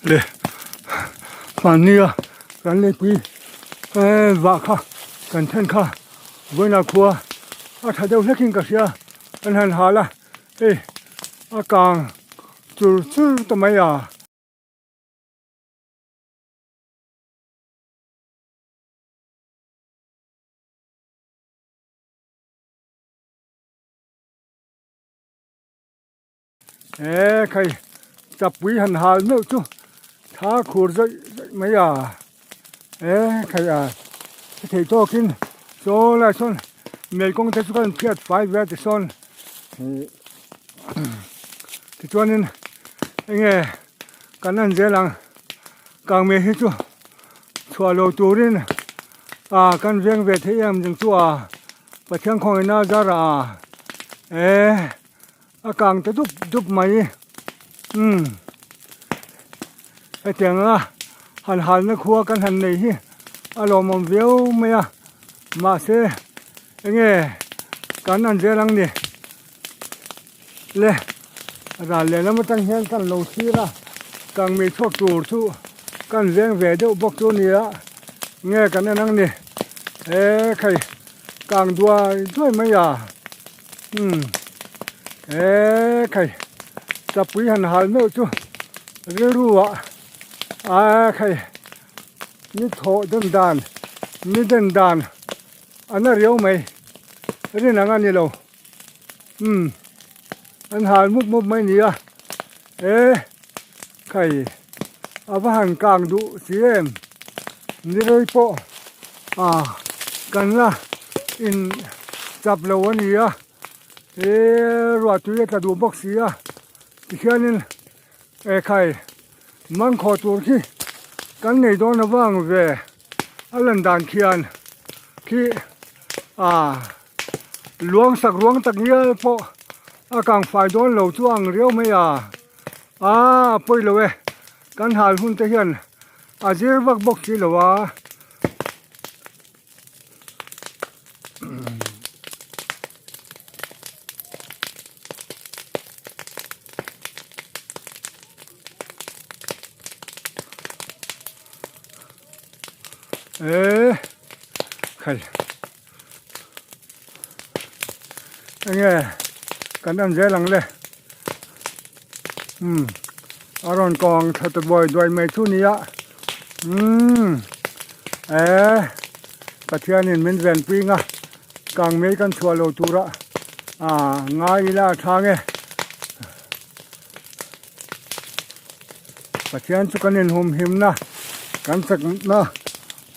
Le hmannia kan leipui vah kha kan then kha vawiinah khua a tha deuh hlekin ka hria an han hal a hei a kang chur chur ta mai a. He khai chapui han hal meuh chu tha khur zawih zawih mai a he khai a thei tawkin chaw lai sawn mei kawng te chu kan phiat fai ve a tisawn tichuanin enge kan en zel ang kangmei hi chu chhuah lo turin a kan veng ve theih em ding chu a Pathian khawngaihna a zar a eh a kang ta dup dup mai umm hetiang anga han halna khua kan han nei hi a lawmawm viau mai a mahse enge kan an zel ang ni le ral lehlam atang hian kan lo thlir a kangmei chhuak tur chu kan veng ve deuh bawk chu a ni a nge kan en ang ni he khai kang duai duai mai a umm he khai chapui han hal meuh chu rilru ah a khai ni thawh den dan ni den dan a na riau mai rin ang a ni lo. Umm an hal mup mup mai nia e khai a va han kang duh si em ni rei pawh a kan la in chap lo a ni a e ruah tui a tla duh bawk si a tikhianin e khai mangkhawh tur khi kan nei dawn avang ve a lan dan khian khi a. Luang sak ruang tak ngial pawh a kang fai dawn lo chu ang riau mai a, aa pawi lo e, kan hal hun te hian a zir vak bawk si lo a. E khai. Enge kan en zel ang le umm a rawn kawng thla ta buai duai mai chu nia umm e Pathianin min venpui nga kang mai kan chhuah lo tura a ngai ila a tha nge Pathian chu kan inhumhimna kan chakna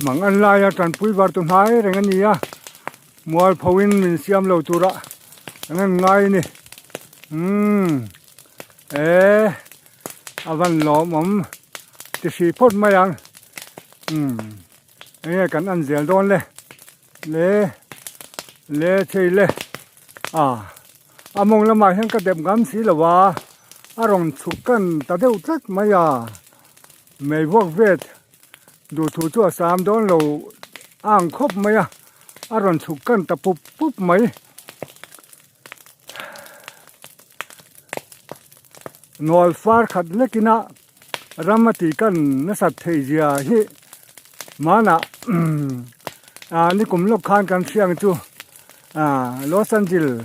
Mang an laia tanpui var tu hnai reng a ni a, mualpho in min siam lo tura an han ngai a ni. Umm e a van lawmawm ti hrih phawt mai ang. Umm enge kan an zel dawn le le le thei le a a mawng lamah hian ka dep ngam si lo a, a rawn chhuk kan ta deuh tlat mai a, mei vuak vet. Duhthu chu a sam dawn lo ang khawp mai a, a rawn chhuk kan ta pup pup mai. Nual far khat lekin a ram a tih kan nasat theih zia hi hmanah nikum lawk khan kan hriang chu Los Angeles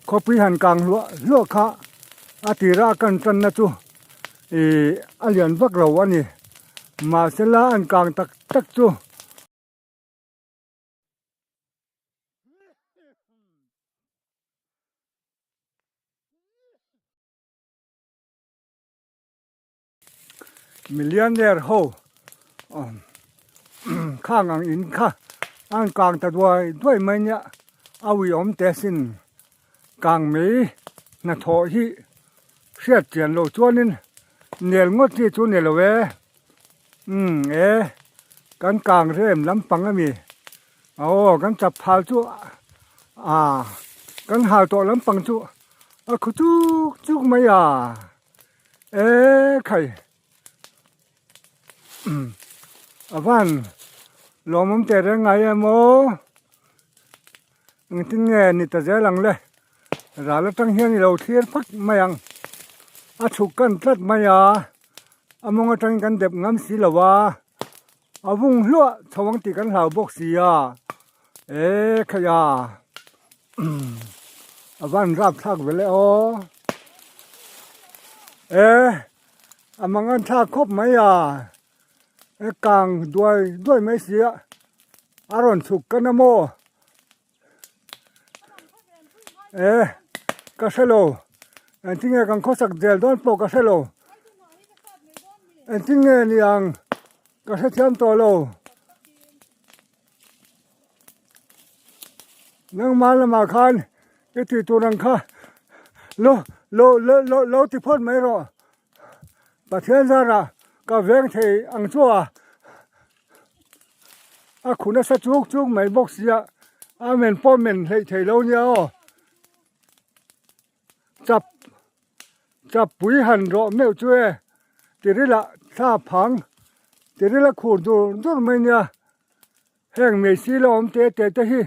khawpui han kang hluah hluah kha a tira a kan tanna chu Ih a lian vak lo a ni mahsela an kang tak tak chu. Millionaire ho khang ang in kha an kang ta duai duai mai nia a uiawm te sin kang mai hnathawh hi. Hriat chian loh chuanin nel ngawt chi chu ni lo e, umm e kan kang rem lampang a mi aw kan chap phal chu a kan hal tawh lampang chu a khu chuk chuk mai a e khai umm a van lawmawm teh reng ngai em aw engtin nge ni ta zel ang le. Ral atang hian i lo thlir phawt mai ang. A chhuk kan tlat mai a. A mawng atangin kan dep ngam si lo a, a vung hluah chho ang tih kan hlau bawk si a, e khaih a, a van rap thlak ve le aw, e a mang an thlak khawp mai a, e kang duai duai mai si a, a rawn chhuk kan a maw. E ka hre lo engtin nge kan khawsak zel dawn pawh ka hre lo engtin nge ni ang ka hrethiam tawh lo nangmah lamah khan i tih tur ang kha lo lo lo lo ti phawt mai rawh Pathian zarah ka veng thei ang chu a. A khu nasa chuk chuk mai bawk sia a men pawh men hleih thei lo nia aw chap chap pui han rawh meuh chu e tirila thla phang tirila khur dur dur mai nia heng mei si la awm te te te hi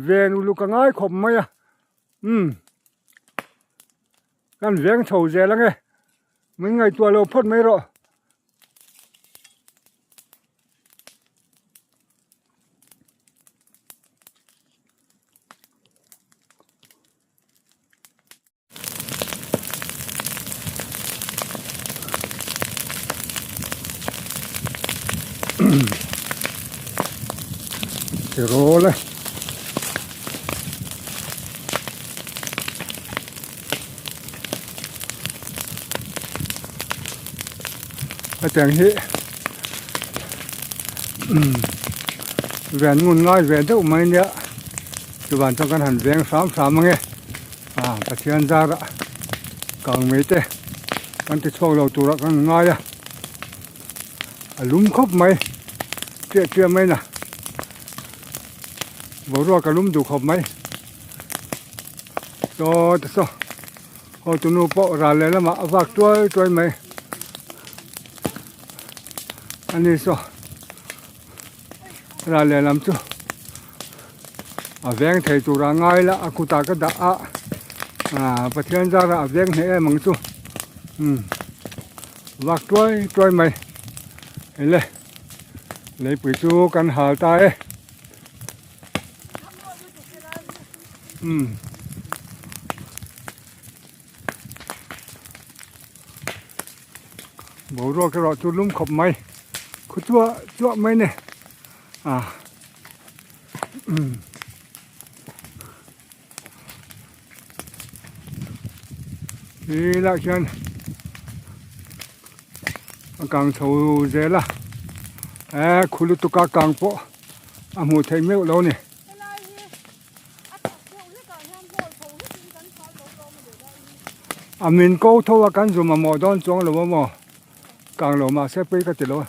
ven uluk a ngai khawp mai a umm kan veng chho zel ange min ngaihtuah lo phawt mai rawh. Tirawl e. Hetiang hi ven ngun ngai ve deuh mai nia chuvan chuan kan han veng hram hram ange ah Pathian zarah kang mai te kan ti chhuak lo turah kan ngai a a lum khawp mai chiah chiah mai na boruak a lum duh khawp mai saw te saw. Aw tunu pawh ral leh lamah a vak tuai tuai mai a ni saw ral leh lam chu a veng thei tur a ngai la a kutah ka dah a ah Pathian zarah a veng hneh em ang chu umm vak tuai tuai mai ele leipui chu kan hal ta e. Umm. Boruak erawh chu lum khawp mai khu chuah chuah mai ni ah umm. Helaiah hian a kang chho zel a eh khu lutuk a kang pawh a hmuh theih meuh lo a ni. A min ko tho a kan zu mamawh dawn chuang lo a maw kang lo mahse pui ka ti lo a.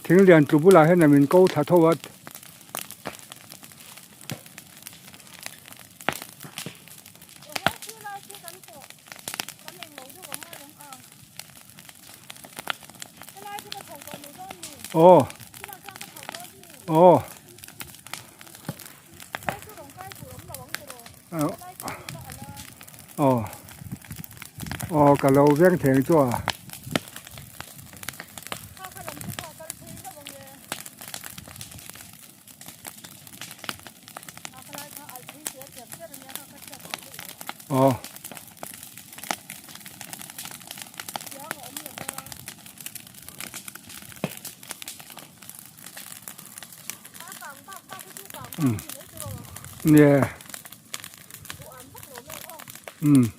Thing lian tlu bulah hian a min ko thla tho a. Aw aw aw aw ka lo veng theng chu a. Aw. Um. Yeah. Um.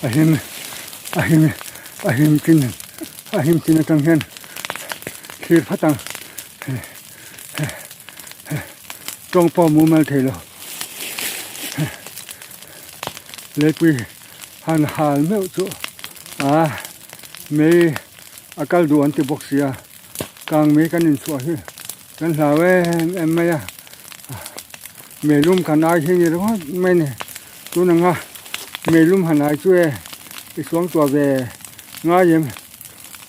A him a him a him chin a him chin atang hian thlir phat ang tawng pawh mumal thei lo leipui han hal meuh chu a mei a kal duh an ti bawk sia kang mei kan inchhuah hi kan hlau em em mai a meilum kan ai hi ni ringawt mai a ni tun anga meilum han ai chu e i suang tuah ve ngai em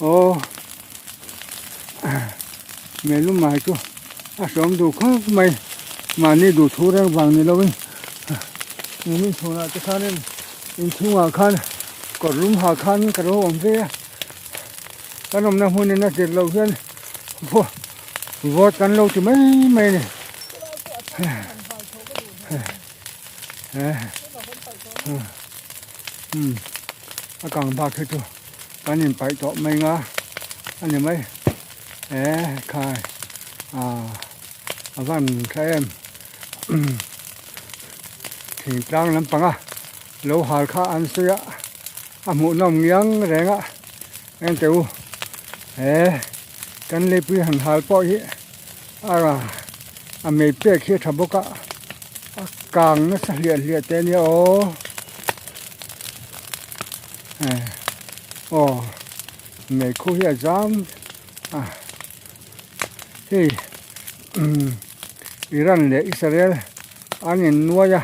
aw meilum ai chu a hrawm duh khawp mai mahni duh thu reng vang ni lovin nimin chhunah te khanin inchhungah khan kawr lum ha khan ka lo awm ve a. Kan awmna hmunin a zir loh hian vote kan lo ti mai mai a ni. A kang bak hi chu kan inpaih tawh mai nga a ni mai. E khai a van tha em thingtlang lampanga lo hal kha an sawi a. A hmuhnawm ngiang reng a eng teh u he kan leipui han hal pawh hi a a mei pek hi a tha bawk a a kang nasa hliah hliah teh ania aw aw meikhu hi a zam a hei umm Iran leh Israel an innuai a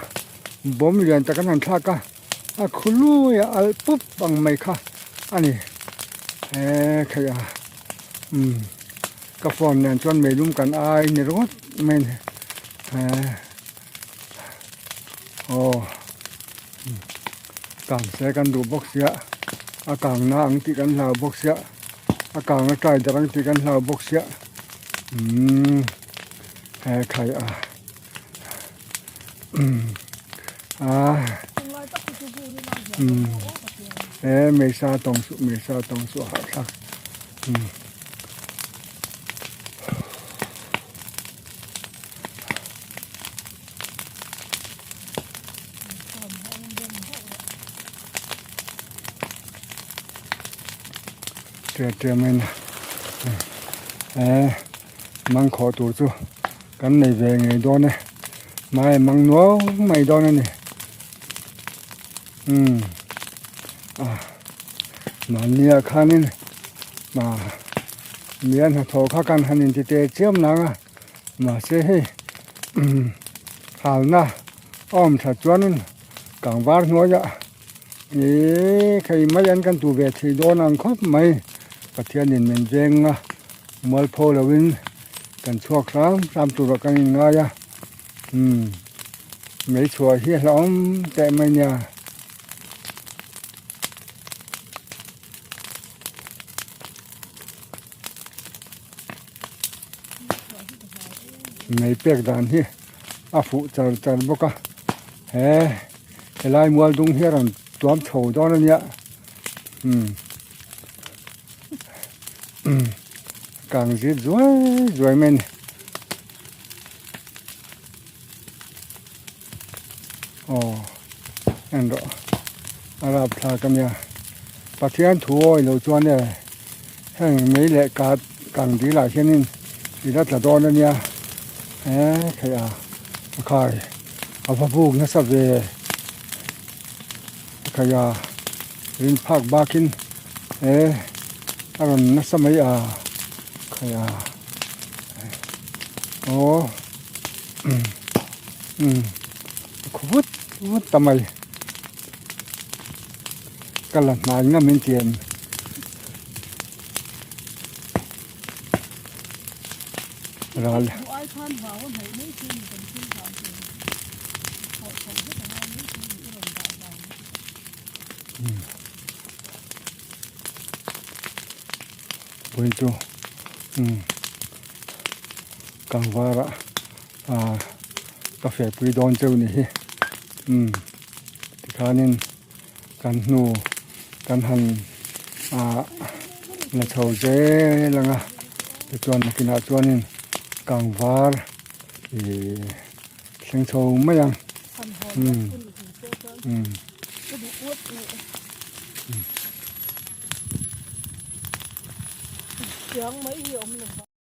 bomb lian tak an han thlak a. A khului a alh pup ang mai kha a ni he khaih a umm ka phone nen chuan meilum kan ai ni ringawt mai a ni he aw kang se kan duh bawk sia a kang na ang tih kan hlau bawk sia a kang a try darh ang tih kan hlau bawk sia umm he khaih a. He meisa tawng suh meisa tawng suh a hahthlak ṭiah ṭiah mai a ni he mangkhawh tur chu. Kan nei ve ngei dawn e, mai mang nuau mai dawn a ni. Umm ah mahnia khanin ah mia hnathawh kha kan han inti teh chiam nang a, mahse hei umm halna a awm that chuanin kangvar hnuaiah ihh khei mai an kan tu ve thei dawn ang khawp mai Pathianin min veng a. Mualpho loin kan chhuak hram hram turah kan inngai a, umm mei chhuah hi a hlauhawm teh mai nia. Mei pek dan hi a fuh char char bawk a, he helai mual dung hi a rawn tuam chho dawn a nia, umm. Kang zit zuai zuai mai a ni. Aw en rawh a rap thlak a nia Pathian thu awi lo chuan e heng mei leh kat kang dil ah hianin i la tla dawn a nia he theih a a khai a va buk nasa ve a khai a rin phak bakin. He a rawn nasa mai a khai a aw umm umm a khaw vut vut ta mai ka la hnai ngam in ti em ral. Vawiin chu kangvar ah ka fehpui dawn cheu ni hi tikhanin kan hnu kan han ah la chho zel ang a tichuan nakinah chuanin kangvar ih thleng chho mai ang. Chiang mai hi a awm lo va.